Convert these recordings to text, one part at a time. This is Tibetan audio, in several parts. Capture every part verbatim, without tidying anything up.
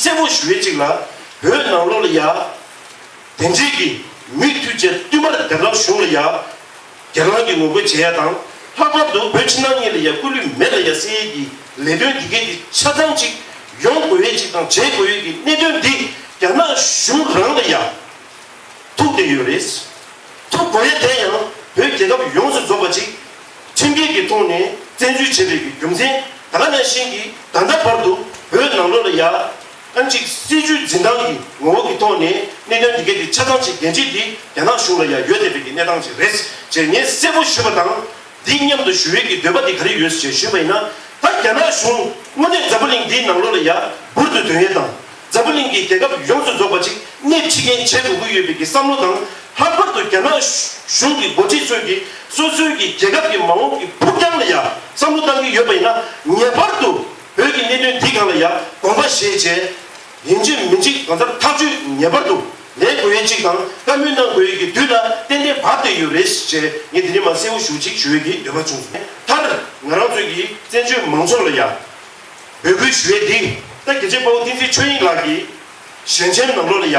གསལ་པོ་ཞུ་བའི་གཅིག་ལ། བོད་ནང་ལོགས་ལ་ཡ། དེ་འདྲའི་གི་མུ་མཐུད་བྱས་བསྟུད་མར་རྒྱ་ནག་གཞུང་ལ་ཡ། རྒྱ་ནག་གི་ངོ་རྒོལ་བྱེད་ཡ་དང་། ལྷག་པར་དུ་བོད་ཕྱི་ནང་གཉིས་ལ་ཡ་སྐུ་ལུས་མེ་ལ་ཡ་བསྲེག་ཡས་ཀྱི་ལས་དོན་འདི་གའི་གི་ཆ་ཚང་ཅིག་ཡོང་དགོས་ཡས་ཅིག་དང་བྱེད་དགོས་ཡས་ཀྱི་གནད་དོན་འདི་རྒྱ་ནག་གཞུང་རང་ལ་ཡ། ཐུག་བསྡད་ཡོད་རེད། ཐུག་དགོས་ཡས་དེ་ཡང་བོད་རྒྱལ་ཁབ་ཡོངས་སུ་རྫོགས་པ་ཅིག་ཁྲིམས་འགལ་གྱི་ཐོག་ནས་བཙན་འཛུལ་བྱས་པའི་གི་རྒྱུ་མཚན། ད་ག་ནང་བཞིན་གྱི་ད་ལྟ་བར་དུ་བོད་ནང་ལོགས་ལ་ཡ། ཨ་ཅིག་སྲིད་བྱུས་འཛིན་སྟངས་ཀྱི་ངོ་བོ་གི་ཐོག་ནས་གནད་དོན་འདི་གའི་དེ་ཆ་ཚང་ཅིག་འགན་འཁྲི་འདི་རྒྱ་ནག་གཞུང་ལ་ཡ་ཡོད་བསྡད་པའི་གི་གནས་སྟངས་ཅིག་རེད་ཅེས་ངས་གསལ་པོ་ཞུས་པ་དང་། འདི་མཉམ་དུ་ཞུ་ཡས་ཀྱི་འདོད་པ་འདི་ག་རེ་ཡོད་ཅེས་ཞུས་པ་ཡིན་ན། ད་རྒྱ་ནག་གཞུང་དངོས་གནས་འཛམ་བུ་གླིང་འདིའི་ནང་ལོགས་ལ་ཡ་འབུར་དུ་ཐོན་ཡས་དང་། འཛམ་བུ་གླིང་གི་རྒྱལ་ཁབ་ཡོངས་སུ་རྫོགས་པ་ཅིག་སྣེ་ཁྲིད་མཁན་བྱེད་དགོས་ཀྱི་ཡོད་པའི་གི་བསམ་བློ་དང་། ལྷག་པར་དུ་རྒྱ་ནག་གཞུང་གི་འགོ་ཁྲིད་ཚོས་ཀྱིས་སོ་སོའི་གི་རྒྱལ་ཁབ་ཀྱི་མ་འོངས་ཀྱི་ཕུགས་རྒྱང་ལ་ཡ་བསམ་བློ་བཏང་གི་ཡོད་པ་ཡིན་ན། ངེས་པར་དུ་བོད་ཀྱི་གནད་དོན་འདི་སྒང་ལ་ཡ་དགོངས་པ་བཞེས་བྱས། ཡིན་གཅིག་མིན་གཅིག་གང་ལྟར་ཐག་གཅོད་ངེས་པར་དུ་ལེན་དགོས་ཡས་ཅིག་དང་། བཀའ་མོལ་གནང་དགོས་ཡས་ཀྱི་དུས་ལ་ཏན་ཏན་བབས་བསྡད་ཡོད་རེད་ཅེས་ངས་འདི་ནས་མར་གསལ་པོ་ཞུ་ཅིག་ཞུ་ཡས་ཀྱི་འདོད་པ་བྱུང་སོང་། མཐར་ང་རང་ཚོའི་གི་བཙན་བྱོལ་མང་ཚོགས་ལ་ཡ་འབོད་སྐུལ་ཞུ་ཡས་འདི། ད་རྒྱལ་གཅེས་དཔའ་བོ་བསྟན་འཛིན་ཆོས་དབྱིངས་ལགས་ཀྱིས་ཞལ་ཆེམས་ནང་ལོགས་ལ་ཡ་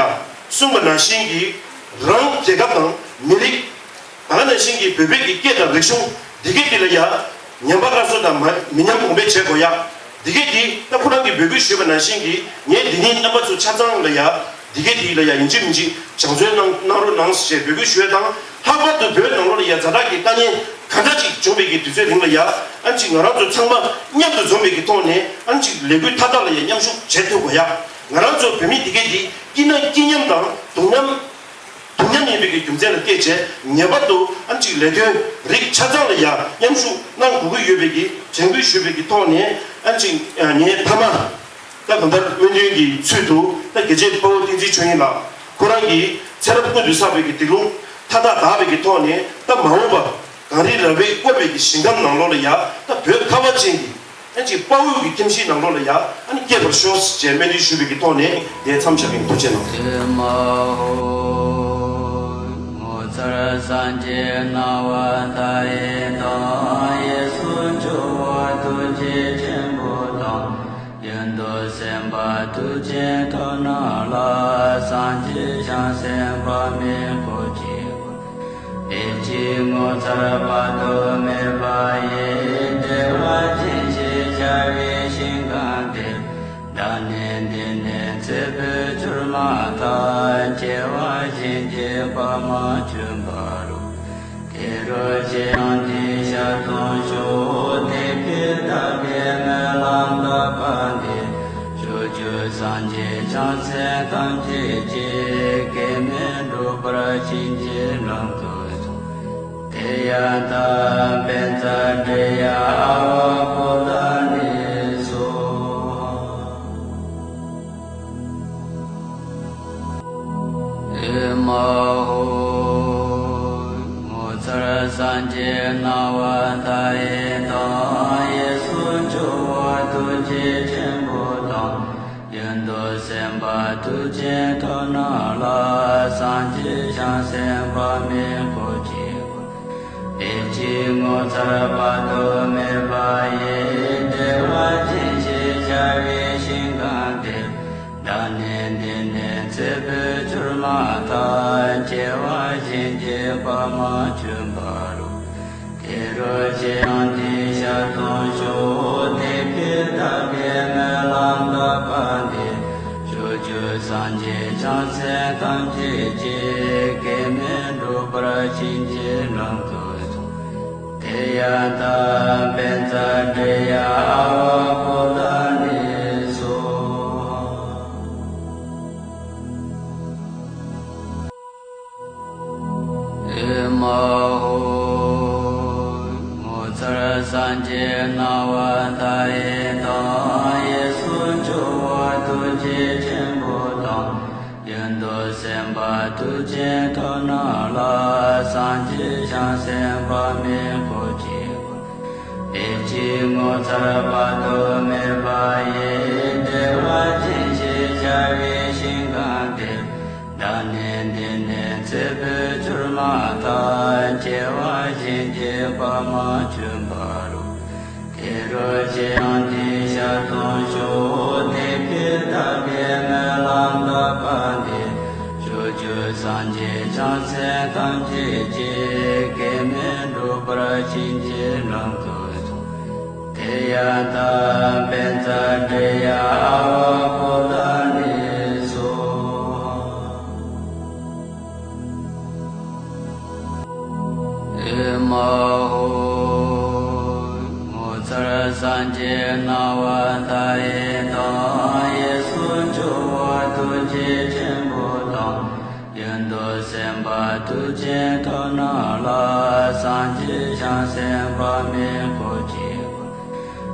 གསུངས་པ་ནང་བཞིན་གྱི། རང་རྒྱལ་ཁབ་དང་མི་རིགས། ད་ག་ནང་བཞིན་གྱི་བོད་པའི་གི་སྐད་དང་རིག་གཞུང་འདི་གའི་འདི་ལ་ཡ་ཉམས་པ་སླར་གསོ་དང་མ་མི་ཉམས་གོང་འཕེལ་བྱེད་དགོས་ཡ། འདི་གའི་འདི་ད་ཁོ་རང་གིས་འབོད་སྐུལ་ཞུས་པ་ནང་བཞིན་གྱི་ངས་འདི་ནས་རྣམ་པ་ཚོ་ཆ་ཚང་ལ་ཡ་འདི་གའི་འདི་ལ་ཡ་ཡིན་གཅིག་མིན་གཅིག་སྦྱང་བརྩོན་གནང་གནང་རོགས་གནང་ཞེས་འབོད་སྐུལ་ཞུ་ཡ་དང་། ལྷག་པར་དུ་བོད་ནང་ལོགས་ལ་ཡ་ཛ་དྲག་གི་དཀའ་ངལ་ག་འདྲ་ཅིག་བྱུང་བའི་གི་དུས་ཚོད་རིང་ལ་ཡ། ཨ་ནི་ཅིག་ང་རང་ཚོ་ཚང་མ་མཉམ་དུ་འཛོམས་པའི་གི་ཐོག་ནས། ཨ་ནི་ཅིག་ལས་འགུལ་མཐའ་དག་ལ་ཡ་མཉམ་ཞུགས་བྱེད་ཐུབ་དགོས་ཡ། ང་རང་ཚོ་བོད་མི་འདི་གའི་འདི་སྐྱིད་ན་སྐྱིད་མཉམ་དང་སྡུག་མཉམ། སྡུག་མཉམ་ཡིན་པའི་གི་རྒྱུ་མཚན་ལ་བལྟས་བྱས། ངེས་པར་དུ་ཨ་ནི་ཅིག་ལས་དོན་རིགས་ཆ་ཚང་ལ་ཡ་མཉམ་ཞུགས་གནང་དགོས་ཀྱི་ཡོད་པའི་གི་དྲན་སྐུལ་ཞུས་པའི་གི་ཐོག་ནས། ཨ་ནི་ཅིག་ངས་མཐའ་མ་ད་གང་ལྟར་སྨོན་འདུན་གྱི་ཚུལ་དུ། ད་རྒྱལ་གཅེས་དཔའ་བོ་བསྟན་འཛིན་ཆོས་དབྱིངས་ལགས་ཁོ་རང་གིས་ཚེ་རབས་ཀུན་ཏུ་བསགས་པའི་གི་སྡིག་ལུང་མཐའ་དག་དག་པའི་གི་ཐོག་ནས། ད་མ་འོངས་པ་གངས་རི་ར་བས་བསྐོར་བའི་གི་ཞིང་ཁམས་ནང་ལོགས་ལ་ཡ་ད་བོད་ཁ་བ་ཅན་གྱི་ཨ་ཅིག་དཔའ་བོའི་གི་ཁྱིམ་གཞིས་ནང་ལོགས་ལ་ཡ་ཨ་ནི་སྐྱེས་པར་ཤོག་ཅེས་སྨོན་འདུན་ཞུ་བའི་གི་ཐོག་ནས་དེ་མཚམས་བཞག་གི་ཡིན། ཐུགས་རྗེ་གནང་། ངོ་མཚར་སངས་རྒྱས་སྣང་བ་མཐའ་ཡས་དང་། གཡས་སུ་འཇུག་པ་ཐུགས་རྗེ་ཆེན་པོ་དང་། གཡོན་དུ་སེམས་དཔའ་མཐུ་ཆེན་ཐོབ་རྣམས་ལ། སངས་རྒྱས་བྱང་སེམས་དཔག་མེད་འཁོར་གྱིས་བསྐོར། བདེ་སྐྱིད་ངོ་མཚར་དཔག་ཏུ་མེད་པ་ཡི། བདེ་བ་ཅན་ཞེས་བྱ་བའི་ཞིང་ཁམས་དེར། བདག་ནི་འདི་ནས་ཚེ་འཕོས་གྱུར་མ་ཐག་སྐྱེ་བ་གཞན་གྱིས་དཔག་མ་བྱུང་བ་རུ། དེ་རུ་ཅི་ཡང་དེའི་ཞལ་མཐོང་ཤོག་དེ་ཕྱིར་བདག་གིས་སྨོན་ལམ་བཏབ་པ་འདི། ཕྱོགས་བཅུའི་སངས་རྒྱས་བྱང་སེམས་ཐམས་ཅད་ཀྱིས། གེགས་མེད་འགྲུབ་པར་བྱིན་གྱིས་བརླབ་ཏུ་གསོལ། ཏདྱ་ཐཱ། པཉྩ་དྲི་ཡ་ཨ་ཝ་ཀུ་ད་ནི་སྭཱ་ཧཱ། ཨེ་མ་ཧོ། ངོ་མཚར་སངས་རྒྱས་སྣང་བ་མཐའ་ཡས་དང་། གཡས་སུ་འཇུག་པ་ཐུགས་རྗེ་ཆེན་པོ་དང་། གཡོན་དུ་སེམས་དཔའ་མཐུ་ཆེན་ཐོབ་རྣམས་ལ། སངས་རྒྱས་བྱང་སེམས་དཔག་མེད་འཁོར་གྱིས་བསྐོར། བདེ་སྐྱིད་ངོ་མཚར་དཔག་ཏུ་མེད་པ་ཡི། བདེ་བ་ཅན་ཞེས་བྱ་བའི་ཞིང་ཁམས་དེར། བདག་ནི་འདི་ནས་ཚེ་འཕོས་གྱུར་མ་ཐག་སྐྱེ་བ་གཞན་གྱིས་དཔག་མ་བྱུང་བ་རུ། དེ་རུ་ཅི་ཡང་དེའི་ཞལ་མཐོང་ཤོག་དེ་ཕྱིར་བདག་གིས་སྨོན་ལམ་བཏབ་པ་འདི། ཕྱོགས་བཅུའི་སངས་རྒྱས་བྱང་སེམས་ཐམས་ཅད་ཀྱིས། གེགས་མེད་འགྲུབ་པར་བྱིན་གྱིས་བརླབ་ཏུ་གསོལ། ཏདྱ་ཐཱ། པཉྩ་དྲི་ཡ་ཨ་ཝ་ཀུ་ད་ནི་སྭཱ་ཧཱ། ཨེ་མ་ཧོ། ངོ་མཚར་སངས་རྒྱས་སྣང་བ་མཐའ་ཡས་དང་། གཡས་སུ་འཇུག་པ་ཐུགས་རྗེ་ཆེན་པོ་དང་། གཡོན་དུ་སེམས་དཔའ་མཐུ་ཆེན་ཐོབ་རྣམས་ལ། སངས་རྒྱས་བྱང་སེམས་དཔག་མེད་འཁོར་གྱིས་བསྐོར། བདེ་སྐྱིད་ངོ་མཚར་དཔག་ཏུ་མེད་པ་ཡི། བདེ་བ་ཅན་ཞེས་བྱ་བའི་ཞིང་ཁམས་དེར། བདག་ནི་འདི་ནས་ཚེ་འཕོས་གྱུར་མ་ཐག་སྐྱེ་བ་གཞན་གྱིས་དཔག་མ་བྱུང་བ་རུ། དེ་རུ་ཅི་ཡང་དེའི་ཞལ་མཐོང་ཤོག་དེ་ཕྱིར་བདག་གིས་ བྱང་སེམས་ཐམས་ཅད་ཀྱི་སྐྱེ་གནས་འགྲུབ་པར་བྱིན་གྱིས་བརླབ་ཏུ་གསོལ། ཏདྱ་ཐཱ། པཉྩ་དྲི་ཡ་ཨ་ཝ་ཀུ་ལ་ནི་སྭཱ་ཧཱ། ཨེ་མ་ཧོ། ངོ་མཚར་སངས་རྒྱས་སྣང་བ་མཐའ་ཡས་དང་། གཡས་སུ་འཇུག་པ་ཐུགས་རྗེ་ཆེན་པོ་དང་། གཡོན་དུ་སེམས་དཔའ་མཐུ་ཆེན་ཐོབ་རྣམས་ལ། སངས་རྒྱས་བྱང་སེམས་དཔག་མེད་འཁོར་གྱིས་བསྐོར།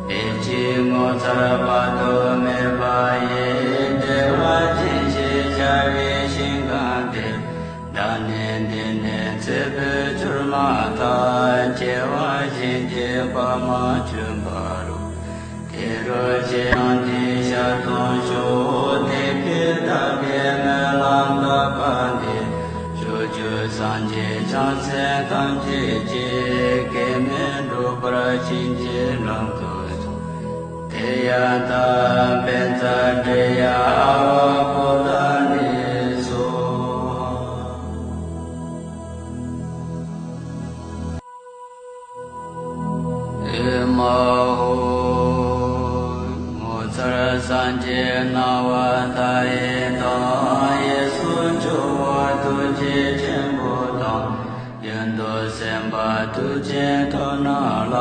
བདེ་སྐྱིད་ངོ་མཚར་དཔག་ཏུ་མེད་པ་ཡི། བདེ་བ་ཅན་ཞེས་བྱ་བའི་ཞིང་ཁམས་དེར། བདག་ནི་འདི་ནས་ཚེ་འཕོས་གྱུར་མ་ཐག་སྐྱེ་བ་གཞན་གྱིས་བར་མ་ཆོད་པ་རུ། དེ་རུ་ཁྱེད་རང་གདན་ཞལ་མཐོང་ཤོག་དེ་ཕྱིར་བདག་གིས་སྨོན་ལམ་བཏབ་པ་འདི། ཕྱོགས་བཅུའི་སངས་རྒྱས་བྱང་སེམས་ཐམས་ཅད་ཀྱི། སྐྱེ་གནས་འགྲུབ་པར་བྱིན་གྱིས་བརླབ་ཏུ་གསོལ། ཏདྱ་ཐཱ། པཉྩ་དྲི་ཡ་ཨ་ཝ་ཀུ་ལ་ནི་སྭཱ་ཧཱ། ཨེ་མ་ཧོ། ངོ་མཚར་སངས་རྒྱས་སྣང་བ་མཐའ་ཡས་དང་། གཡས་སུ་འཇུག་པ་ཐུགས་རྗེ་ཆེན་པོ་དང་། གཡོན་དུ་སེམས་དཔའ་མཐུ་ཆེན་ཐོབ་རྣམས་ལ།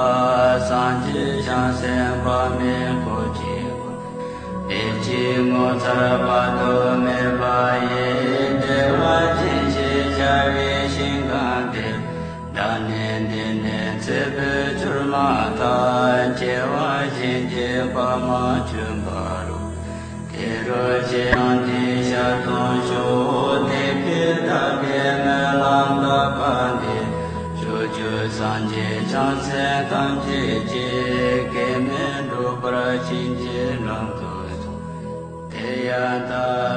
སངས་རྒྱས་བྱང་སེམས་དཔག་མེད་འཁོར་གྱིས་བསྐོར། བདེ་སྐྱིད་ངོ་མཚར་དཔག་ཏུ་མེད་པ་ཡི། བདེ་བ་ཅན་ཞེས་བྱ་བའི་ཞིང་ཁམས་དེར། བདག་ནི་འདི་ནས་ཚེ་འཕོས་གྱུར་མ་ཐག་སྐྱེ་བ་གཞན་གྱིས་བར་མ་ཆོད་པ་རུ། དེ་རུ་ཁྱེད་རང་གདན་ཞལ་མཐོང་ཤོག་དེ་ཕྱིར་བདག་གིས་སྨོན་ལམ་བཏབ་པ་འདི། ཕྱོགས་བཅུའི་སངས་རྒྱས་བྱང་སེམས་ཐམས་ཅད་ཀྱི། སྐྱེ་གནས་འགྲུབ་པར་བྱིན་གྱིས་བརླབ་ཏུ་གསོལ། ཏདྱ་ཐཱ།